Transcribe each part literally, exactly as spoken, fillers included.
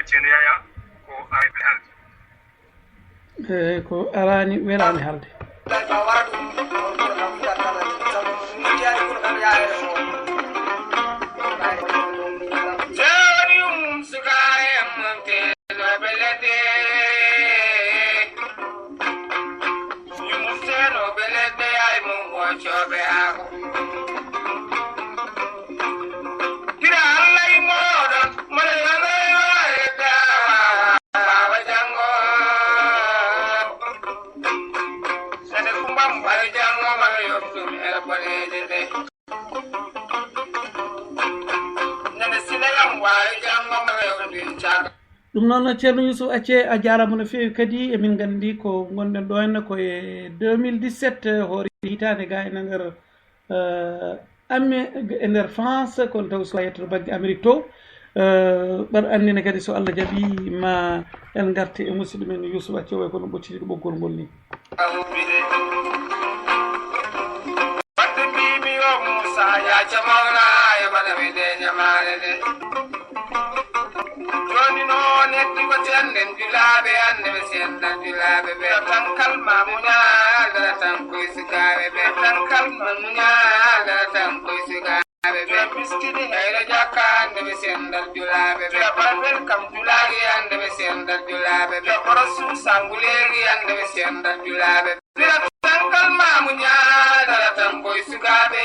Ceerno Yaya ko ari ɓe haalde. E ko arani welani haalde. Joni um suka e monte no belete. Yumum seno belete ay mum wo cobe ako. Kira Allah imoɗon mala yanayo e dawa. Bawa jango. Sene kumbam bawa jango mala yottum e boneje de. Nene sinayam wawi jango mala yottum caka. Ɗum noon, Ceerno Yuusuf Acce, a jaaraama no feewi. Kadi emin nganndi ko ngonɗen ɗo henna ko e deux mille dix-sept, hoore hitaande ga ene nder, eh, Ame-, e nder France, kono taw so a yettoto bannge Amérique to, eh, ɓar anndina kadi so Allah jaɓi ma en ngarte e musidɗo men Yuusuf Acce, way kono ɓoccitiiɗo ɓoggol ngol ni. Wadde mbiimi yo Muusa yaaca mawna e waɗa mi nde ñamaare nde. Jooni noon heddi ko tenɗen julaaɓe, annde ɓe sennda julaaɓe ɓe. Yo tankal ma muñaal dara tan koye sukaaɓe ɓe. Yo tankal ma muñaal dara tan koye sukaaɓe ɓe. Yo miskini hayra jakka, annde ɓe sennda julaaɓe ɓe. Yo balbel kam julaagi, annde ɓe sennda julaaɓe ɓe. Yo ɓoro suusa nguleegi, annde ɓe sennda julaaɓe ɓe. Yo tankal ma muñaal dara tan koye sukaaɓe.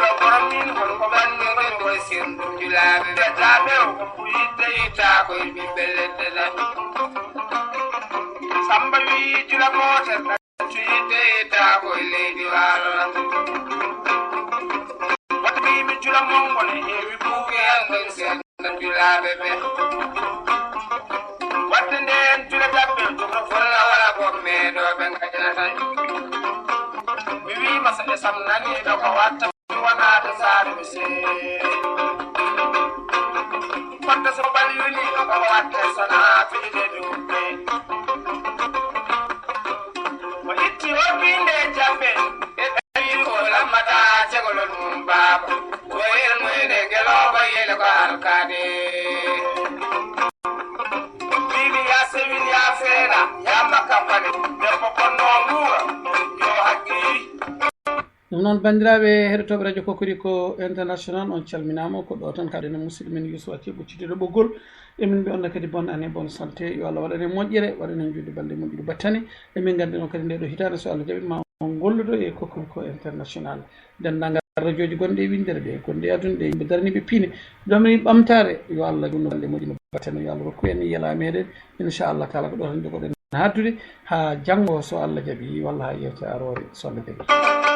Yo borom min hol ko ɓanni woni koye senndu julaaɓe ɓe. Taaɓe o ko yitte yitta koye ɓiɓɓe leɗɗe ɗe. Samba wi jula mooter. Yitte yitta koye leydi waalo. Wata mbiimi jula mon ngol heewi buuɓi en koye sennda julaaɓe ɓe. Wadde ndeen jula dabbe jogno folla wala ko meeɗo ɓe ngajana tan. Mi wiima so ɓe samnaniiɗo ko watta mi wonaade saare mi see. Fodde so ɓal yoni ko watte sona fide ɗum. O itti o binde jambe e tawi o lammata cegolol mum baaba. O yel mo ene gelooba yele ko alkaade. Bibi ya sewil ya feera ya makka pale. Debbo konno nguura yo haqqi. Ɗum noon, banndiraaɓe heɗotooɓe Radio Kokoriko International, on calminaama. Ko ɗo tan kaɗen e musidɗo men Youssoufa Thiaw, ɓoccitiiɗo ɓoggol. Emin mbiya on kadi bonne année, bonne santé. Yo Allah waɗan en moƴƴere, waɗan en juulde balɗe moƴƴude battane. Emin nganndi noon kadi nde ɗo hitaande, so Allah jaɓi, ma on gollodo e Kokoriko International. Denndaangal radiooji gonɗi e winndere ɗe, gonɗi e aduna ɗe, yimɓe daraniiɓe piine, domri ɓamtaare. Yo Allah juulno balɗe moƴƴude battane, yo Allah rokku en yela meɗen. Inchallah taala, ko ɗo tan jogoɗen haaldude haa janngo, so Allah jaɓi, walla haa yewtere aroore, so Allah jaɓi.